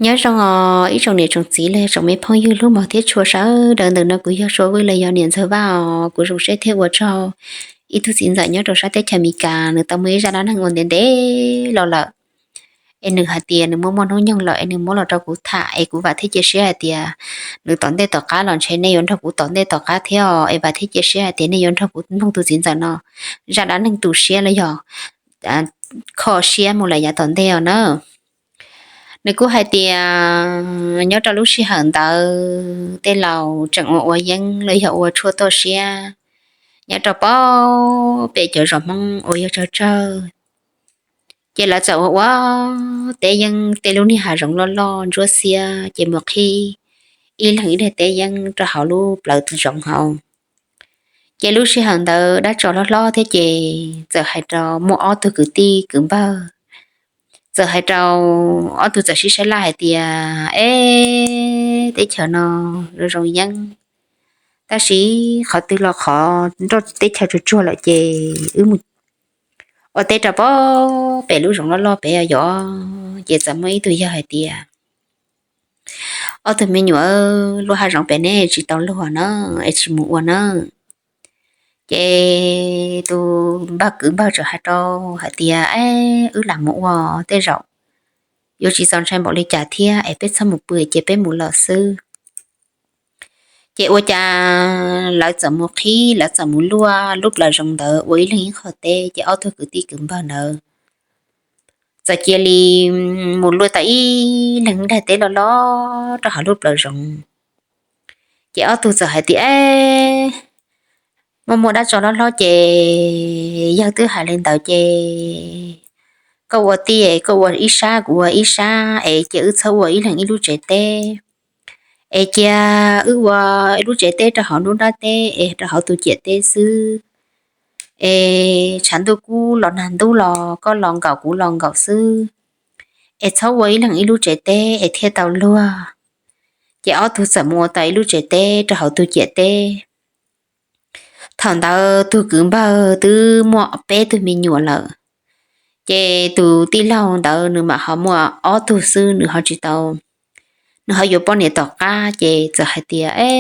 Nyob zoo os ib tsoom niam tsoom txiv los yog tsoom me phooj ywg hlub mos thiab tshua sawv daws. Ntawm no kuv yog Sua Vwj los yog niam ntxawg Vaj os. Kuv zoo siab thiab ua tsaug ib tug txiv ntxawm nyob rau sab teb chaws Amelikas, nws tau muaj ib zaj dab neeg uas ntev ntev los lawm, es nws hais tias nws muaj muaj hnub nyoog lawm es nws muab los rau kuv tham, es kuv vam thiab cia siab hais tias nws tom ntej tom qab los ntshe nej yuav nrog kuv tom ntej tom qab thiab os, es vam thiab cia siab hais tias nej yuav nrog kuv mloog tus txiv ntxawm no zaj dab neeg tu siab los yog kho siab mus lawm yav tom ntej os na. Nws kuj hais tias nyob rau lub sij hawm ntawd tej laus tseem ua ua yeeb los yog ua tshuaj toj siab nyob rau pem cov zos Hmoob uas yog tsawg tsawg. Ces lawv txawm ua ua teb yeeb tej lub niag hav zoov loj loj ntsuab xiab, ces mus qhib ib leeg ib daim teb yeeb rau hauv lub plawv zoov hauv. Ces lub sij hawm ntawd dab tsov hlob hlob thiab, ces txawm hais rau muaj ob tug kwv tij kwv npawg, txawm hais rau ob tug txawm sib saib laj hais tias, E, teb chaws no zoo zoo yeeb, tab sis qhov twg los qhov nroj teb chaws tsuag tsuag lawm, ces wb mus ua teb rau pem lub zoov loj loj pem os yom. Ces txawm muaj ib tug yawg hais tias, Ob tug me nyuam, lub hav zoov pem neb tsis tau luag na, es tsis mus ua na. Ces tus npawg kwv npawg txawm hais rau hais tias, E, wb lam mus ua, tej zaum yuav tsis txaus ntshai npaum li cas thiab, es peb txhob mus pw, ces peb mus los xwb. Ces ua cas lawv txawm mus qhib, lawv txawm mus luaj lub plawv zoov ntawd ua ib leeg ib qho teb, ces ob tug kwv tij kwv npawg ntawd txawm cia li mus luaj tau ib leeg daim teb loj loj rau hauv lub plawv zoov. Ces ob tug txawm hais tias, E, muaj muaj dab tsov hlob hlob, ces yawg twb hais li ntawd, ces koj ua tij koj ua ib sab, kuv ua ib sab, es cia wb txhob ua ib leeg ib lub tsev teb, es cia wb ua ib lub tsev teb rau hauv nruab nrab teb es rau hauv tus ciam teb xwb, es tshav ntuj kub los nag ntub los koj los nkaum kuv los nkaum xwb, es txhob ua ib leeg ib lub tsev teb es thiaj tau luag. Ces ob tug txawm mus ua tau ib lub tsev teb rau hauv tus ciam teb. Thaum ntawd tus kwv npawg twb muaj peb tug me nyuam lawm, ces tus tij laug ntawd nws mam ho muaj ob tug xwb, nws ho tsis tau, nws ho yuav poj niam tom qab. Ces txawm hais tias, E,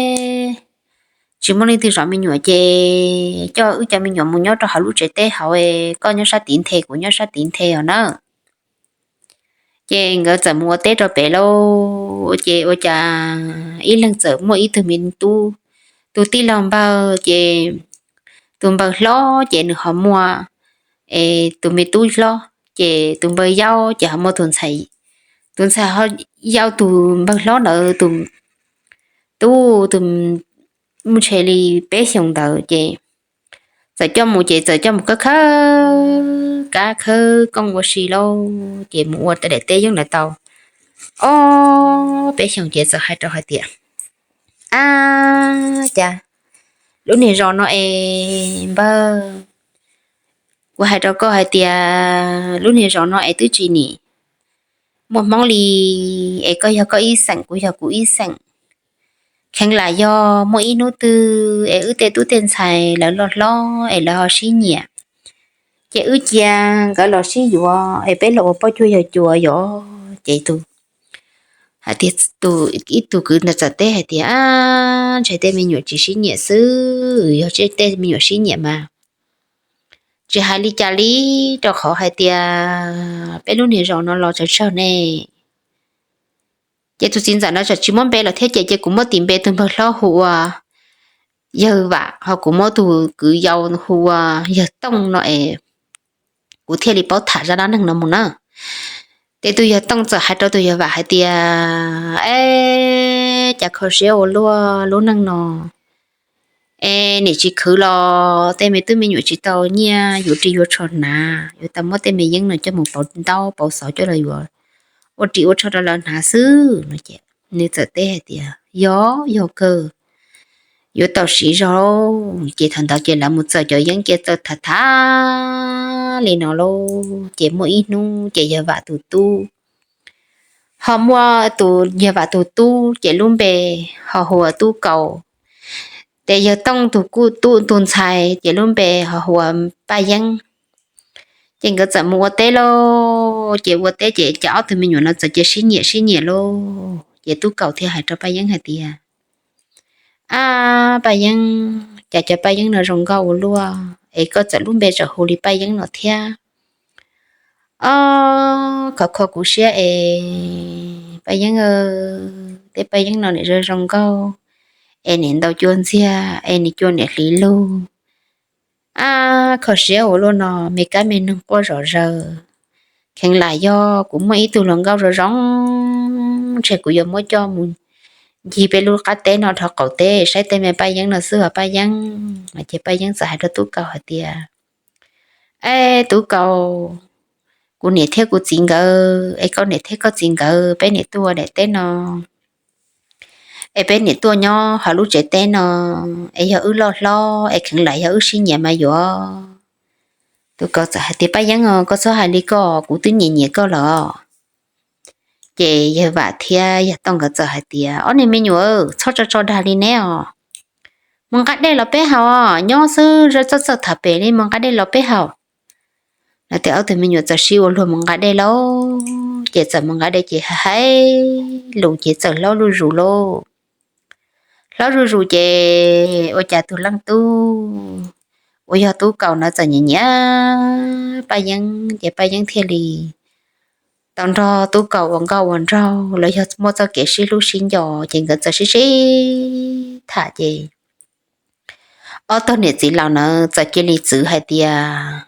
tsis muaj leej twg zov me nyuam, ces coj wb cov me nyuam mus nyob rau hauv lub tsev teb hauv, koj nyob sab tid nthe, kuv nyob sab tid nthe os na. Ces nkawd txawm mus ua teb rau pem lauj, ces ua cas ib leeg txawm muaj ib tug me tub, tus tij laug npawg, ces tus npawg hlob ces nws ho muaj tus me tub hlob, ces tus npawg yau ces ho muaj tus ntxhais, tus ntxhais ho yau tus npawg hlob ntawd tus tub, tus muaj ntshe li peb xyoos ntawd. Ces txawm coj mus, ces txawm coj mus khawb khawb kab khawb koob ua si lauj, ces mus ua daim teb yeeb ntawd tau ob peb xyoos, ces txawm hais rau hais tias, A, cas lub niag zos no es npawg, kuv hais rau koj hais tias lub niag zos no es twb tsis nim muaj Hmoob li, es koj yog koj ib xeem, kuv yog kuv ib xeem. Kheev lam yog muaj ib hnub twg es wb tej tub tej ntxhais lawv loj hlob es lawv ho sib nyiam, ces wb cia nkawd los sib yuav es peb los ua poj cuag yawg cuas yom. Ces tus, hais tias tus, ib tug kwv ntawd txawm teb hais tias, Ab, ntshe tej me nyuam tsis sib nyiam xwb, yog tej me nyuam sib nyiam mas tsis hais li cas li, rau qhov hais tias peb lub niag zos no los tsawg tsawg ne. Ces tus txiv ntxawm no txawm tsis muab npe lawm thiab, ces ces kuv muab tis npe tus npawg hlob hu ua yawg Vam, ho kuv muab tus kwv yau hu ua yawg Tooj no es kuv thiaj li paub tham zaj dab neeg no mus na. Ces tus yawg Tooj txawm hais rau tus yawg Vam hais tias, E, cas kho siab ua luaj lub neej no, es nim tsis khwv los tej me tub me nyuam tsis tau nyiaj yuav ris yuav tsho hnav, yuav tau muab tej me yeeb no coj mus pauv ntaub pauv xov coj los yuav ua ris ua tsho rau lawv hnav xwb no. Ces nws txawm teb hais tias, Yog, yog kawg, yuav tau siv zog. Ces thaum ntawd ces lawv mus txawm cov yeeb kiag txawm tham tham li no lauj. Ces muaj ib hnub ces yawg Vam tus tub, ho muaj tus, yawg Vam tus tub ces lub npe ho hu ua Tub Kaus, ces yawg Tooj tus kuj tub tus ntxhais ces lub npe ho hu ua Paj Yeeb. Ces nkawd txawm mus ua teb lauj, ces ua teb ces cas ob tug me nyuam no txawm cia sib nyiam sib nyiam lauj. Ces Tub Kaus thiaj hais rau Paj Yeeb hais tias, Ab Paj Yeeb, cas cov Paj Yeeb no zoo nkauj ua luaj es koj txawm lub npe txawm hu li Paj Yeeb no thiab. Ob, khov kho kuv siab es Paj Yeeb, tej Paj Yeeb no nim zoo zoo nkauj es nim ntaus cua ntxiag es nim cua nim hliv lug. Ab, kho siab ua luaj no, me kab me noog quaj zom zaws. Kheev lam yog kuv muaj ib tug hluas nkauj zoo zoo, ntshe kuv yuav muab coj mus ncig peb lub qab teb no dhau qaum teb saib tej me Paj Yeeb no xwb os Paj Yeeb. Ces Paj Yeeb txawm hais rau Tub Kaus hais tias, Ab Tub Kaus, kuv niam thiab kuv txiv nkawd es koj niam thiab koj txiv nkawd peb niam tuaj daim teb no es peb niam tuaj nyob hauv lub tsev teb no es yog wb loj hlob es kheev lam yog wb sib nyiam mas yuav. Tub Kaus txawm hais tias, Paj Yeeb, koj txhob hais li koj, kuv twb nyiam nyiam koj lawm. Ces yawg Vam thiab yawg Tooj nkawd txawm hais tias, Ob niag me nyuam, txhob tso tso dag li neb os. Mus nqa dej los peb haus, nyob xwb zaj txawj txawj tham pem li, mus nqa dej los peb haus. No ces ob tug me nyuam txawm sib ua luag mus nqa dej lauj. Ces txawm mus nqa dej ces hais lus ces txawm hlob zuj zus lauj. Hlob zuj zus ces ua cas tus leej tub uas yog Tub Kaus no txawm nyiam nyiam Paj Yeeb, ces Paj Yeeb thiaj li tau nrog Tub Kaus ua nkauj ua nraug los yog muaj txoj kev sib hlub sib nco, ces nkawd txawm sib sib tham ces ob tug niam txiv laus na txawm cia li txwv hais tias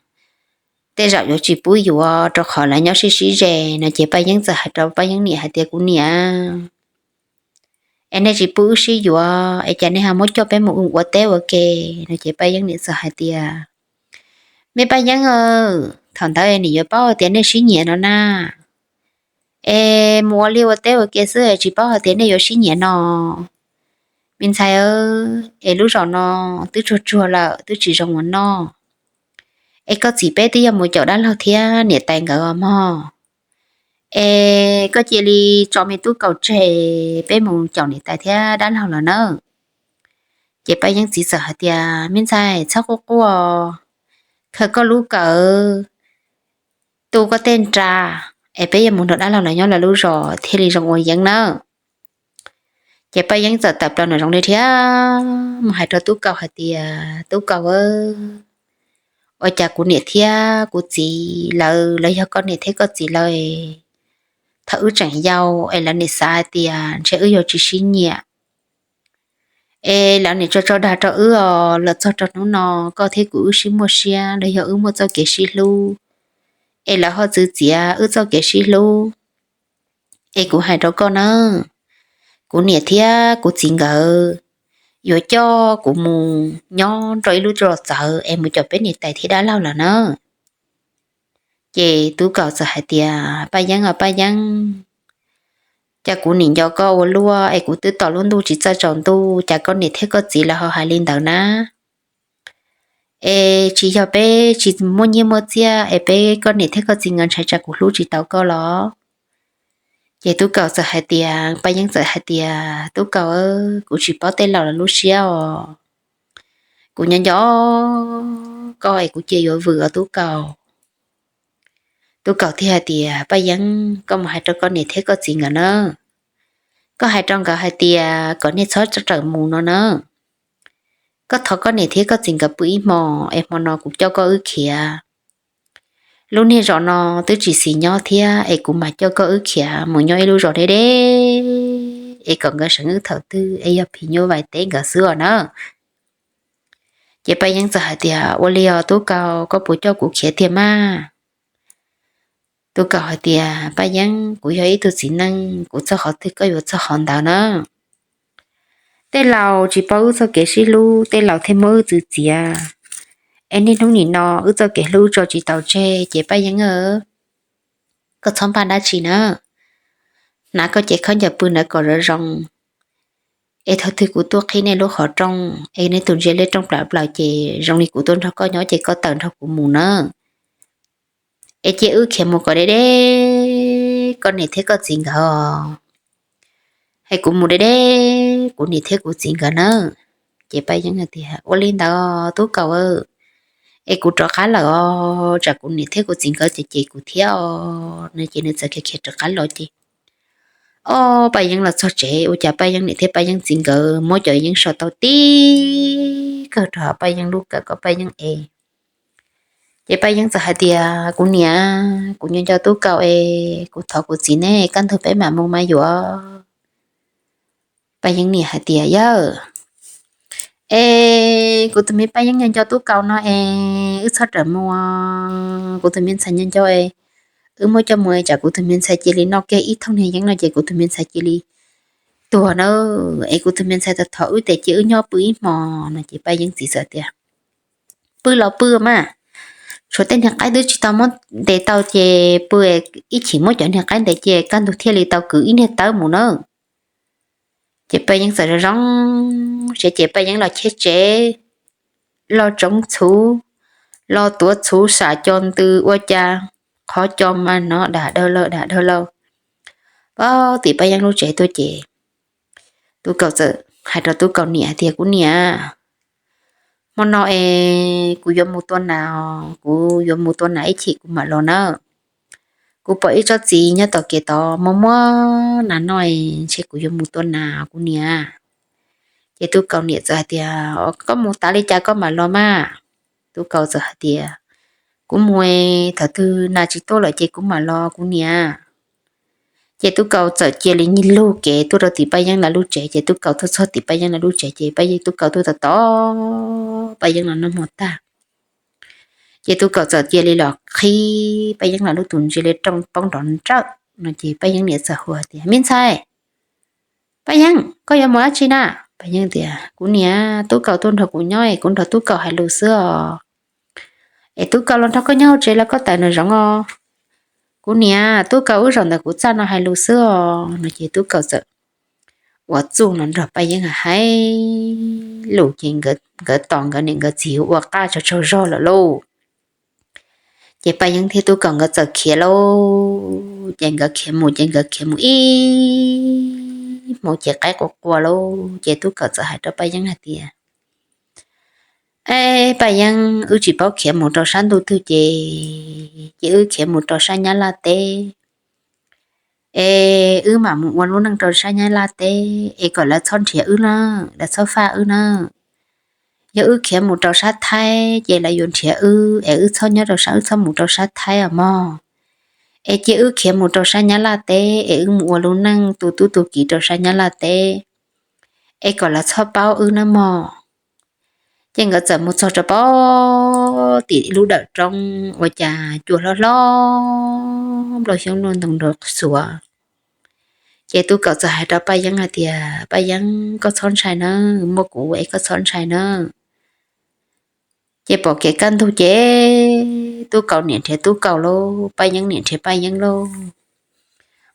tej zaum yuav tsis pub yuav rau qhov lawv nyob sib sib ze no. Ces Paj Yeeb txawm hais rau Paj Yeeb niam hais tias, Kuv niam, es nej tsis pub wb sib yuav es cas nej ho muab coj peb mus ua teb ua ke? No ces Paj Yeeb niam txawm hais tias, Me Paj Yeeb, thaum ntawd nim yuav paub hais tias nej sib nyiam no na, es mus ua liaj ua teb ua ke xwb tsis paub hais tias nej yuav sib nyiam no. Me ntxhais, es lub zos no twb tsuag tsuag lawm twb tsis zoo ua noj, es koj txiv peb twb yog mus caum dab laug thiab niam tais nkawd mog. Es koj cia li tso me Tub Kaus tseg, peb mus caum niam tais thiab dab laug lawm nawb. Ces Paj Yeeb txiv txawm hais tias, Me ntxhais, txhob quaj quaj, khaws koj lub kawm, tu koj tej nra, es peb yuav mus nrog dab laug lawv nyob lawv lub zos thiaj li zoo ua yeeb nawb. Ces Paj Yeeb txawm tawm plaws nram zoov li thiab mus hais rau Tub Kaus hais tias, Tub Kaus, ua cas kuv niam thiab kuv txiv lawv, los yog koj niam thiab koj txiv lawv, thaum wb tseem yau es lawv nim xav hais tias ntshe wb yuav tsis sib nyiam, es lawv nim tso tso dag rau wb os, los txog rau hnub no koj thiab kuv wb sib muaj siab los yog wb muaj txoj kev sib hlub, es lawv ho txwv txiav wb txoj kev sib hlub. Es kuv hais rau koj nawb, kuv niam thiab kuv txiv nkawd yuav coj kuv mus nyob rau ib lub zos txawv es mus caum peb niam tais thiab dab laug lawm nawb. Ces Tub Kaus txawm hais tias, Paj Yeeb os Paj Yeeb, cas kuv nim nco koj ua luaj es kuv twb tos lub ntuj tsis txawj tsaus ntuj, cas koj niam thiab koj txiv lawv ho hais li ntawd na? Es tsis yog peb tsis muaj nyiaj muaj txiaj es peb, koj niam thiab koj txiv nkawd ntshai tsam kuv hlub tsis tau koj los? Ces Tub Kaus txawm hais tias, Paj Yeeb txawm hais tias, Tub Kaus, kuv tsis paub tej laus lawv lub siab os. Kuv nyob nco koj es kuv cia yuav vwm os Tub Kaus. Tub Kaus thiaj hais tias, Paj Yeeb, koj mus hais rau koj niam thiab koj txiv nkawd na, koj hais rau nkawd hais tias kom nej txhob rawm mus no na. Koj thov koj niam thiab koj txiv nkawd pw ib hmo, es hmo no kuv coj koj wb khiav. Lub niag zos no twb tsis xis nyob thiab, es kuv mam coj koj wb khiav mus nyob ib lub zos deb deb, es kom nkawd seev wb thaum twg es yog phim nyuj vais teb nkawd xwb os na. Ces Paj Yeeb txawm hais tias, Ua li os Tub Kaus, koj puas coj kuv khiav tiag mas? Tub Kaus hais tias, Paj Yeeb, kuv yog ib tug txiv neej, kuv txog qhov twg koj yuav txog qhov ntawd na. Tej laus tsis paub wb txoj kev sib hlub, tej laus thiaj muab wb txwv txiav. Es niaj hnub nim no wb txoj kev hlub tso tsis tau tseg, ces Paj Yeeb, koj txhob npaj dab tsi na. Hnav koj cev khaub ncaws pw ntawd kom zoo zoo, es thaum twg kuv tuaj qhib nej lub qhov rooj es nej tus ntsia liab rooj plaws plaws ces zoo li kuv tuaj nrog koj nyob ces koj tawm nrog kuv mus na. Es cia wb khiav mus kom deb deb, koj niam thiab koj txiv nkawd os. Es kuv mus deb deb kuv niam thiab kuv txiv nkawd nawb. Ces Paj Yeeb hais tias, Ua li ntawd Tub Kaus, es kuv rov qab lawm os, tsam kuv niam thiab kuv txiv nkawd ces cem kuv thiab os. No ces nws txawm khiav khiav rov qab los ces, o, Paj Yeeb los txog tsev ua cas Paj Yeeb niam thiab Paj Yeeb txiv nkawd muab cov yeeb so tau tib kawg rau Paj Yeeb lub kawm kom Paj Yeeb es. Ces Paj Yeeb txawm hais tias, kuv niam, kuv nco nco Tub Kaus es kuv thov kuv txiv neb kaj ntug peb mam mus mas yuav. Paj Yeeb niam hais tias, yawg, es kuv tus me Paj Yeeb nco nco Tub Kaus no es wb txhob rawm mus, kuv tus me ntxhais nco nco es wb muab coj mus tsam kuv tus me ntxhais cia li noj kiag ib thooj niag yeeb no ces kuv tus me ntxhais cia li tuag na, es kuv tus me ntxhais tau thov wb tias cia wb nyob pw ib hmos no ces Paj Yeeb txiv txawm tias, pw los pw mas, tshuav tej niag qaib twb tsis tau muab ntes tau ces pw, ib chim muab cov niag qaib ntes ces kaj ntug thiaj li tau kwv ib niag tawb mus na. Ces Paj Yeeb txawm zoo zoo siab ces Paj Yeeb los cheb tsev, los tsoov txhuv, los tuav txhuv sam co ntws ua cas qhov co mas no dam dawg laug dam dawg laug. Pab tim Paj Yeeb lub tsev tuaj ces Tub Kaus txawm hais rau Tub Kaus niam hais tias, kuv niam, hmo no es kuv yuav mus tua nas, kuv yuav mus tua nas ib chim kuv mam los nawb. Kuv pom ib tsob txiv nyob tom kev tod muaj muaj nas noj, ntshe kuv yuav mus tua nas kuv niam. Ces Tub Kaus niam txawm hais tias, koj mus tas li cas koj mam los mas. Tub Kaus txawm hais tias, kuv mus, thaum twg nas tsis tuaj lawm ces kuv mam los kuv niam. Ces Tub Kaus txawm cia li nyiag lug kev tuaj rau tim Paj Yeeb lawv lub tsev ces Tub Kaus tuaj txog tim Paj Yeeb lawv lub tsev ces Paj Yeeb, Tub Kaus tuaj tos tos Paj Yeeb los noj hmo tag. Ces Tub Kaus txawm cia li los qhib Paj Yeeb lawv lub tus ntsia li rooj poob nrov nrawj no ces Paj Yeeb niam txawm hu tias, me ntxhais, Paj Yeeb, koj yuav mus dab tsi na? Paj Yeeb tias, kuv niam, Tub Kaus tuaj nrog kuv nyob es kuv nrog Tub Kaus hais lus xwb os. Es Tub Kaus los nrog koj nyob hauv tsev los koj tawm nraum zoov os. Kuv niam, Tub Kaus wb zaum ntawm kuv txaj no hais lus xwb os no ces Tub Kaus txawm ua txuj no nrog Paj Yeeb hais lus ces nkawd tos nkawd niam nkawd txiv ua qaj tsaug tsaug zog lawm lauj. Ces Paj Yeeb thiab Tub Kaus nkawd txawm khiav lauj, ces nkawd khiav mus ces nkawd khiav mus ib hmos ces qaib qua qua lauj ces Tub Kaus txawm hais rau Paj Yeeb hais tias, es Paj Yeeb, wb tsis paub khiav mus rau sab ntuj twg ces, ces wb khiav mus rau sab Nyab Laj teb es wb mam mus ua lub neej rau sab Nyab Laj teb es kom lawv txhob nrhiav wb na, lawv txhob faj wb na. Yog wb khiav mus rau sab Thaib ces lawv yuav nrhiav wb es wb txhob nyob rau sab, wb txhob mus rau sab Thaib os mog. Es cia wb khiav mus rau sab Nyab Laj teb es wb mus ua lub neej tu tub tu kiv rau sab Nyab Laj teb es kom lawv txhob paub wb nawb mog. Ces nkawd txawm mus txog rau pab tim lub dawm roob ua cas cua hlob hlob nplua xyoob nplua ntoo nrov xuav. Ces Tub Kaus txawm hais rau Paj Yeeb hais tias, Paj Yeeb, koj txhob ntshai nawb, muaj kuv es koj txhob ntshai nawb. Ces pom kev kaj ntug ces Tub Kaus niam nrhiav Tub Kaus lauj, Paj Yeeb niam nrhiav Paj Yeeb lauj.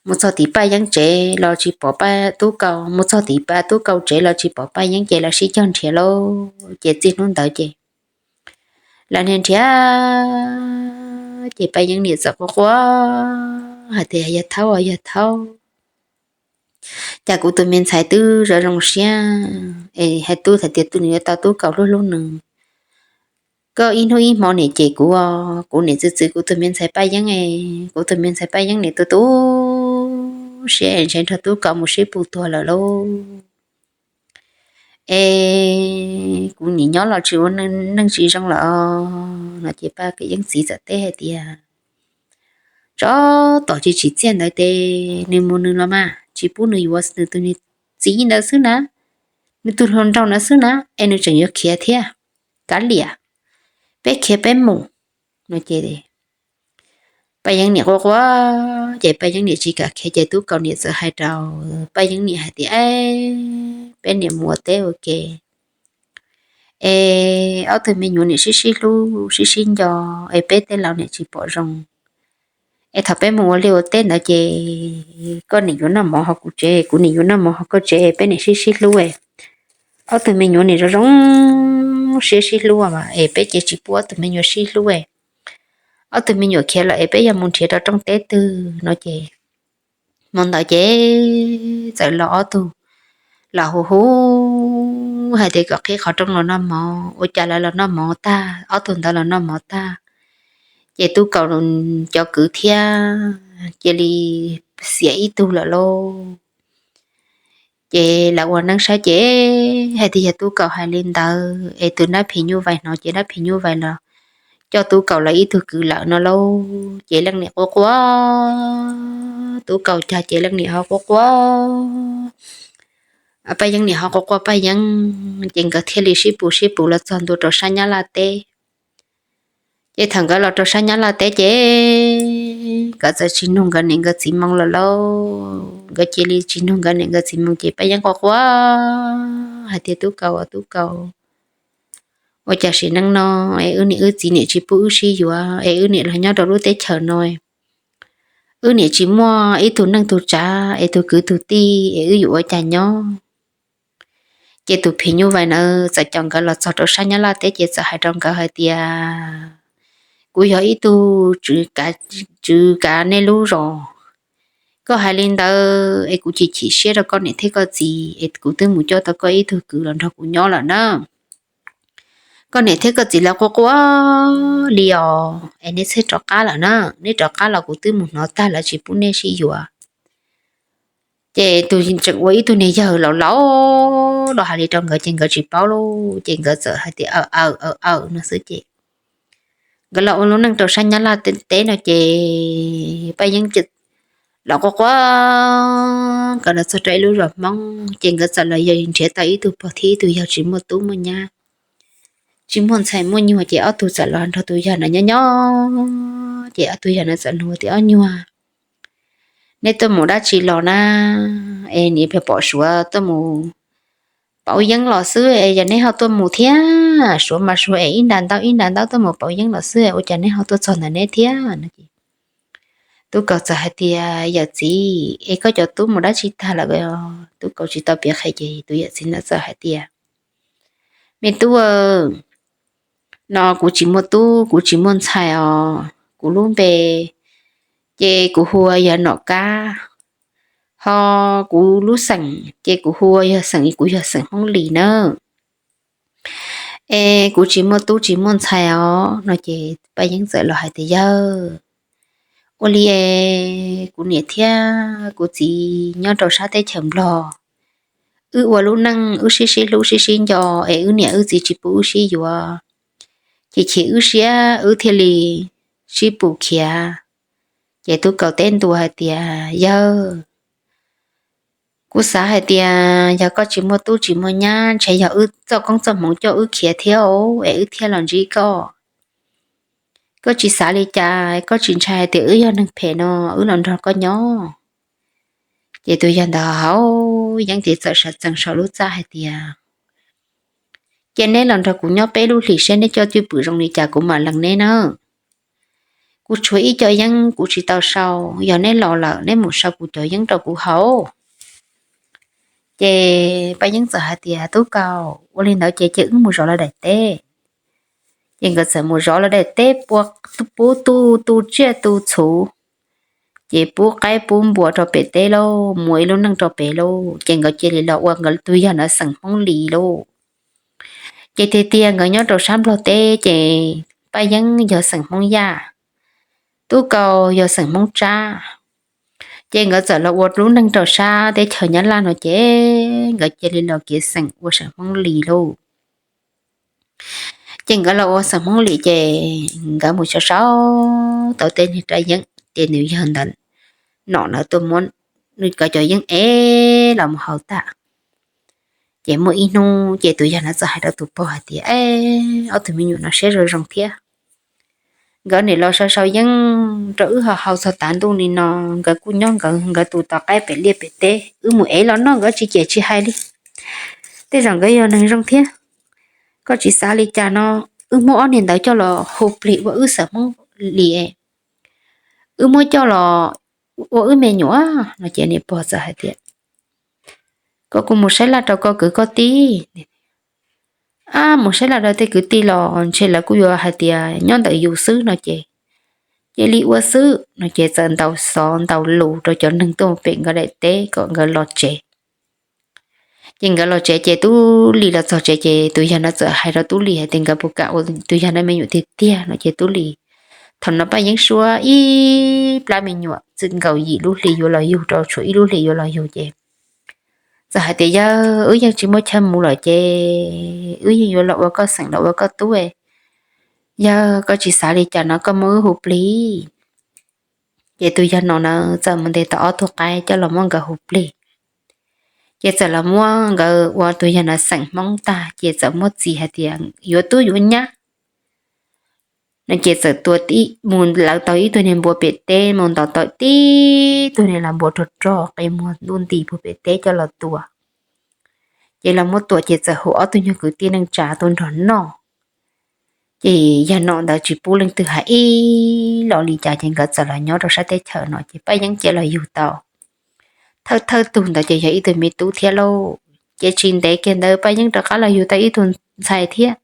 Mus txog tim Paj Yeeb tsev los tsis pom Tub Kaus, mus txog tim Tub Kaus tsev los tsis pom Paj Yeeb ces lawv sib cog nrhiav lauj. Ces txij hnub ntawd ces lawv nrhiav nrhiav ces Paj Yeeb niam txawm quaj quaj hais tias, yawg thaub, yawg thaub, cas kuv tus me ntxhais twb zoo zoo siab es hais tub hais tias nws yuav tau Tub Kaus hlub hlub nws. Koj ib hnub ib hmo niam cem kuv, kuv niam txwv txwv kuv tus me ntxhais Paj Yeeb es kuv tus me ntxhais Paj Yeeb niam tu tu siab es ntshe nrog Tub Kaus mus sib pus tuag lawm lauj. Es kuv nim nyob los tsis ua neej tsis zoo lawm no ces Paj Yeeb txiv txawm teb hais tias, tsov tom tsis tsim txiaj ntawd ces nws mus nws los mas, tsis pub nws yuav nws tus niag txiv ntawd xwb na, nws tus hluas nraug ntawd xwb na es nws tseem yuav khiav thiab. Kav liam, peb khiav peb mus no ces Paj Yeeb niam quaj quaj ces Paj Yeeb niam tsis kam khiav ces Tub Kaus niam txawm hais rau Paj Yeeb niam hais tias, peb niam mus ua teb ua ke es ob tug me nyuam niam sib sib hlub sib sib nco es peb tej laus niam tsis pom zoo. Es thaum peb mus ua liaj ua teb ntawd ces koj niam yuav noj mov hauv kuv tsev, kuv niam yuav noj mov hauv koj tsev, peb niam sib sib hlub, ob tug me nyuam niam zoo zoo siab sib hlub es peb ces tsis pub ob tug me nyuam sib hlub. Ob tug me nyuam khiav lawm es peb yuav mus nrhiav rau rooj teb twg no ces hmo ntawd ces txawm los ob tug los hu hu hais tias kom qhib qhov rooj los noj mov, ua cas lawv los noj mov tag, ob tug ntawd los noj mov tag, ces Tub Kaus cov kwv thiab cia li xiam ib tug lawm lauj. Ces lawv ua neeb saib ces hais tias yog Tub Kaus hais li ntawd es tus nab phim nyuj vais hnov ces nab phim nyuj vais los coj Tub Kaus lawv ib tug kwv lawm no lauj. Ces leej niam quaj quaj, Tub Kaus cog ces leej niam ho quaj quaj, Paj Yeeb niam ho quaj quaj Paj Yeeb, ces nkawd thiaj li sib pus sib pus los txog ntua rau sab Nyab Laj teb. Ces thaum nkawd los rau sab Nyab Laj teb ces nkawd txawm tsis nug nkawd niam nkawd txiv moo lawm lauj. Nkawd cia li tsis nug nkawd niam nkawd txiv moo ces Paj Yeeb quaj quaj hais tias Tub Kaus, Tub Kaus, ua cas sim neej no es wb niam wb txiv niam tsis pub wb sib yuav es wb niam los nyob rau lub teb chaws no, wb niam tsis muaj ib tug neej tug tsav es tug kwv tug tij es wb yuav ua cas nyob. Ces tus phim nyuj vais ntawd txawm coj nkawd los txog rau sab Nyab Laj teb ces txawm hais rau nkawd hais tias, kuv yog ib tug tswv kav nej lub zos, koj hais li ntawd es kuv chim chim siab rau koj niam thiab koj txiv es kuv twb mus coj tau koj ib tug kwv los nrog kuv nyob lawm na. Koj niam thiab koj txiv lawv quaj quaj li os es nej txhob rov qab lawm na, nej rov qab los kuv twb mus hnov tag lawv tsis pub nej sib yuav. Ces tus tseem ua ib tug niag yawg laus laus los hais li rau nkawd ces nkawd tsis paub lauj, ces nkawd txawm hais tias aw aw aw aw no xwb ces nkawd los ua lub neej rau sab Nyab Laj teb no ces Paj Yeeb los quaj quaj, nkawd los txog rau ib lub zos Hmoob ces nkawd txawm los yog nrhiav tau ib tug pog thiab ib tug yawg tsis muaj tub muaj nyab, tsis muaj ntxhais muaj nyuag ces ob tug txawm los nrog tus yawg no nyob nyob ces ob tug yawg no txawm nug tias, ob nyuag, nej tuaj mus dab tsi los na? Es nim pom Suav tuaj mus pauv yeeb los xwb es yog neb ho tuaj mus thiab? Suav mas Suav es ib nra ntaub ib nra ntaub tuaj mus pauv yeeb los xwb ua cas neb ho tuaj txog ntawm neb thiab no es Tub Kaus txawm hais tias, yawm txiv, es koj cov tub mus dab tsi tag lawm? Tub Kaus tsis tau piav qhia ces tus yawm txiv ntawd txawm hais tias, me tub, no kuv tsis muaj tub kuv tsis muaj ntxhais os, kuv lub npe ces kuv hu ua yog Nom Kab, ho kuv lub xeem ces kuv hu ua yog xeem, kuv yog xeem Hmoob Lis nawb. Es kuv tsis muaj tub tsis muaj ntxhais os no ces Paj Yeeb txawm los hais tias, yawg, ua li es kuv niam thiab kuv txiv nyob rau sab teb chaws Nplog, wb ua lub neej wb sib sib hlub sib sib nco es wb niam wb txiv tsis pub wb sib yuav, ces chim wb siab wb thiaj li sib pus khiav. Ces Tub Kaus teb ntua hais tias, yawg, kuv xav hais tias yog koj tsis muaj tub tsis muaj nyab ntshe yog wb txoj koob txoj hmoov coj wb khiav thiab es wb thiaj los ntsib koj. Koj tsis xav li cas, koj tsis ntshai hais tias wb yog neeg phem no wb los nrog koj nyob? Ces tus yawg ntawd haus yeeb ces txawm sawv tsees saum lub txaj hais tias, cia neb los nrog kuv nyob peb lub hlis seb neb coj cwj pwm zoo li cas kuv mam lees neb nawb. Kuv tshuav ib co yeeb kuv tsis tau sau, yog neb los lawm neb mus sau kuv cov yeeb rau kuv haus. Ces Paj Yeeb txawm hais tias, Tub Kaus, ua li ntawd ces cia wb mus zov lawv daim teb. Ces nkawd txawm mus zov lawv daim teb, pub tu tsiaj tu txhuv, ces pub qaib pub npua rau pem teb lauj, mus ib lub neej rau pem lauj. Ces nkawd cia li los ua nkawd tus yawg ntawd xeem Hmoob Lis lauj. Ces tiag tiag nkawd nyob rau sab Nplog teb ces Paj Yeeb yog xeem Hmoob Yaj, Tub Kaus yog xeem Hmoob Tsab. Ces nkawd txawm los ua lub neej rau sab teb chaws Nyab Laj no ces nkawd cia li los kiav xeem ua xeem Hmoob Lis lauj. Ces nkawd los ua xeem Hmoob Lis ces nkawd mus sau sau tau tej niag rab yeeb ces nws yog ntawd, Nom ntawd tuaj muab nws cov yeeb ev los mus haus tag. Ces muaj ib hnub ces tus yawg ntawd txawm hais rau tus pog hais tias, ob tug me nyuam no siab zoo zoo thiab, nkawd nim los sau sau yeeb rau wb ho haus txog tav ntuj li no, nkawd kuj nyob nkawd, nkawd tus tov qaib pem liaj pem teb, wb mus ev los noj nkawd tsis cem tsis hais li. Tej zaum nkawd yog neeg zoo thiab. Koj tsis xav li cas no, wb muab ob niag ntawd coj los hu plig ua wb xeem Hmoob Lis, wb muab coj los ua wb me nyuam no. Ces niam pog txawm hais tias, koj kuj mus saib laj rau koj kwv koj tij, ab mus saib laj rau tej kwv tij los ntshe lawv kuj yuav hais tias nyob ntawm yus xwb no ces cia li ua xwb no. Ces txawm ntaus xov ntaus lus rau cov neeg tuaj pem nkawd daim teb kom nkawd los tsev. Ces nkawd los tsev ces Tub Lis los txog tsev ces tus yawg no txawm hais rau Tub Lis hais tias nkawd puas kam ua tus yawg no me nyuam tiag tiag no ces Tub Lis, thaum no Paj Yeeb suab ib plab me nyuam txwm nkaus yim lub hli yuav los yug rau tshuav ib lub hli yuav los yug ces txawm hais tias yawg, wb yeej tsis muaj chaw mus lawm ces wb yeej yuav los ua koj xeem los ua koj tub. Yawg, koj tsis xav li cas no koj muab wb hu plig. Ces tus yawg no na txawm mus ntes tau ob tug qaib coj los muab nkawd hu plig. Ces txawm los muab nkawd ua tus yawg no xeem Hmoob tag ces txawm muab txiv hais tias yuav tub yuav nyab no ces txawm tua mus lawv tau ib tug niag npua pem teb mus ntaus tau tib tug niag las npua rog rog qe muag ntuj nti puag pem teb coj los tua. Ces los muab tua ces txawm hu ob tug nyuag kwv tij neej tsa tuaj nrog noj. Ces yawg no ntawd tsis pub leej twg hais ib los li cas ces nkawd txawm los nyob rau sab teb chaws no ces Paj Yeeb cia los yug tau thawj thawj tug ntawd ces yog ib tug me tub thiab lauj. Ces tsis ntev kiag ntawd Paj Yeeb rov qab los yug tau ib tug ntxhais thiab.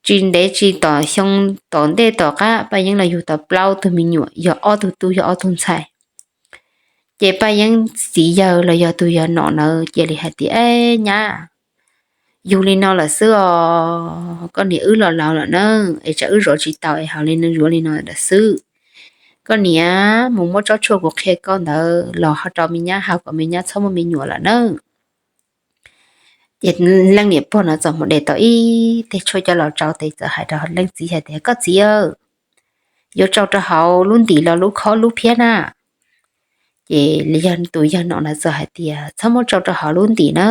Tsis ntev tsis tom xyoo tom ntej tom qab Paj Yeeb los yug tau plaub tug me nyuam, yog ob tug tub yog ob tug ntxhais. Ces Paj Yeeb txiv yawg los yog tus yawg nom ntawd cia li hais tias, Eb nyab, yug li no lawm xwb os, koj niam wb los laus lawm na, es tsam wb zov tsis tau es hauv li no yuav li no lawm xwb. Koj niam, mus muab tsob tshuaj kuv qhia koj ntawd los ho rau me nyab haus kom me nyab txhob muaj me nyuam lawm nawb. Ces leej niam pog no txawm mus de tau ib teg tshuaj coj los tsau tes txawm hais rau leej txiv hais tias, Koj txiv, yuav tsau rau hauv lub ntim los lub khob lub phiab na. Ces yog tus yawg nom ntawd txawm hais tias, Txhob muab tsau rau hauv lub ntim na.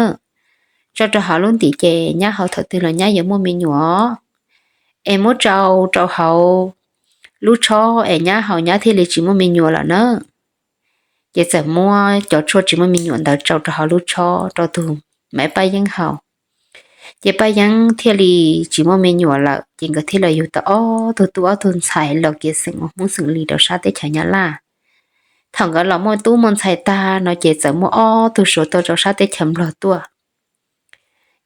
Tsau rau hauv lub ntim ces nyab haus thaum twg los nyab yuav muaj me nyuam, es muab tsau rau hauv lub tshob es nyab haus nyab thiaj li tsis muaj me nyuam lawm na. Ces txawm muab cov tshuaj tsis muaj me nyuam ntawd tsau rau hauv lub tshob rau tus maiv Paj Yeeb haus. Ces Paj Yeeb thiaj li tsis muaj me nyuam lawm ces nkawd thiaj los yug tau ob tug tub ob tug ntxhais los kev xeem ua Hmoob xeem Lis rau sab teb chaws Nyab Laj. Thaum nkawd los muaj tub muaj ntxhais tag no ces txawm muaj ob tug Suav tuaj rau sab teb chaws Nplog tuaj.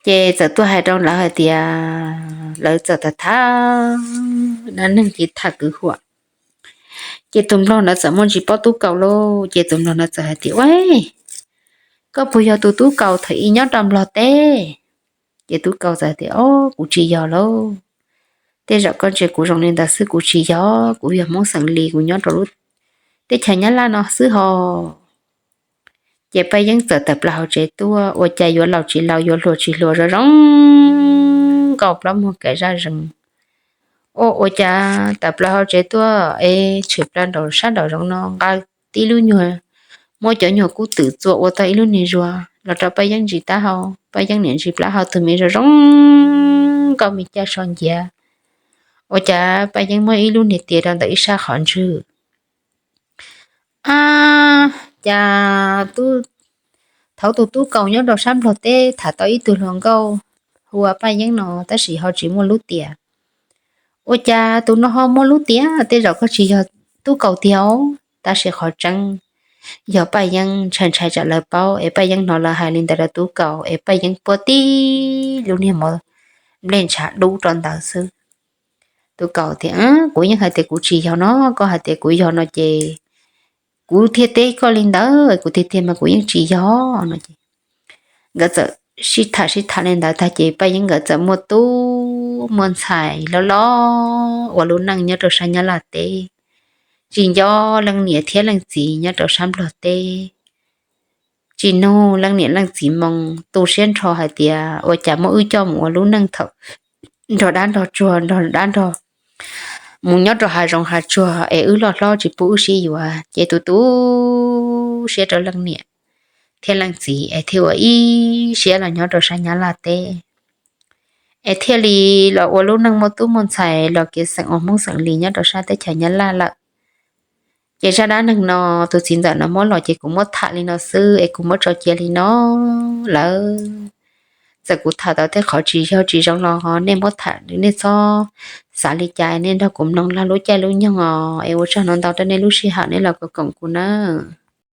Ces txawm tuaj hais rau lawv hais tias lawv txawm tham tham dab neeg ces tham kwv huam. Ces tus Nplog ntawd txawm muaj ntsis paub Tub Kaus lauj, ces tus Nplog ntawd txawm hais tias, Ua, koj puas yog tus Tub Kaus thaum ub nyob rau Nplog teb? Ces Tub Kaus txawm tias, Au, kuv tsis yog lauj. Tej zaum koj ntsia kuv zoo li ntawd xwb, kuv tsis yog, kuv yog Hmoob xeem Lis, kuv nyob rau lub teb chaws Nyab Laj no xwb hos. Ces Paj Yeeb txawm tawm plaws hauv tsev tuaj, ua cas yuav laus tsis laus, yuav hluas tsis hluas, zoo zoo nkauj plaub muag kaim zaj zees. Ua, ua cas tawm plaws hauv tsev tuaj es tshwm plaws nraum sab nraum zoov no nqa tib lub nyuag, muab cov nyuag kub twm txua ua tau ib lub niag zuag los rau Paj Yeeb ntsis taub hau. Paj Yeeb niam ntsis plaub hau, tus me zoo zoo nkauj me caj so nciav. Ua cas Paj Yeeb muab ib lub niag tiav rau ntawm ib sab qhov ntswg. Ab, cas thaum tus Tub Kaus nyob rau sab Nplog teb tham tau ib tug hluas nkauj hu ua Paj Yeeb no tab sis ho tsis muaj lub tiav. Ua cas tus no ho muaj lub tiav? Tej zaum koj tsis yog Tub Kaus tiag, tab sis qhov tseeb yog Paj Yeeb ntshai ntshai tsam lawv paub es Paj Yeeb hnov lawv hais li ntawd rau Tub Kaus es Paj Yeeb puab tib lub niag mov nplej ntshav dub rau ntawd xwb. Tub Kaus tias, Kuv yeej hais tias kuv tsis yog no, koj hais tias kuv yog no ces kuv thiaj teb koj li ntawd, kuv tiag tiag mas kuv yeej tsis yog no ces nkawd txawm sib tham sib tham li ntawd tag ces Paj Yeeb nkawd txawm muaj tub muaj ntxhais loj loj ua lub neej nyob rau sab Nyab Laj teb, tsis nco leej niam thiab leej txiv nyob rau sab Nplog teb. Tsis nug leej niam leej txiv moo, tu siab nrho hais tias ua cas muab wb coj mus ua lub neej thaum nrog dab nrog tsuag, nrog dab nrog mus nyob rau hav zoov hav tsuag es wb loj hlob tsis pub wb sib yuav, ces tu tu siab rau leej niam thiab leej txiv es thiaj ua ib siab los nyob rau sab Nyab Laj teb, es thiaj li los ua lub neej muaj tub muaj ntxhais los kev xeem ua Hmoob xeem Lis nyob rau sab teb chaws Nyab Laj lawm. Ces zaj dab neeg no tus txiv ntxawm no muab los ces kuv muab tham li no xwb es kuv muab tso cia li no lawm. Txawm kuv tham tau tej qhov tsis yog tsis zoo los nej muab tham, nej txhob xav li cas, nej nrog kuv mloog lub caij lub nyoog os, es ua tsaug ntau ntau rau nej lub sij hawm nej los koom kuv nawb.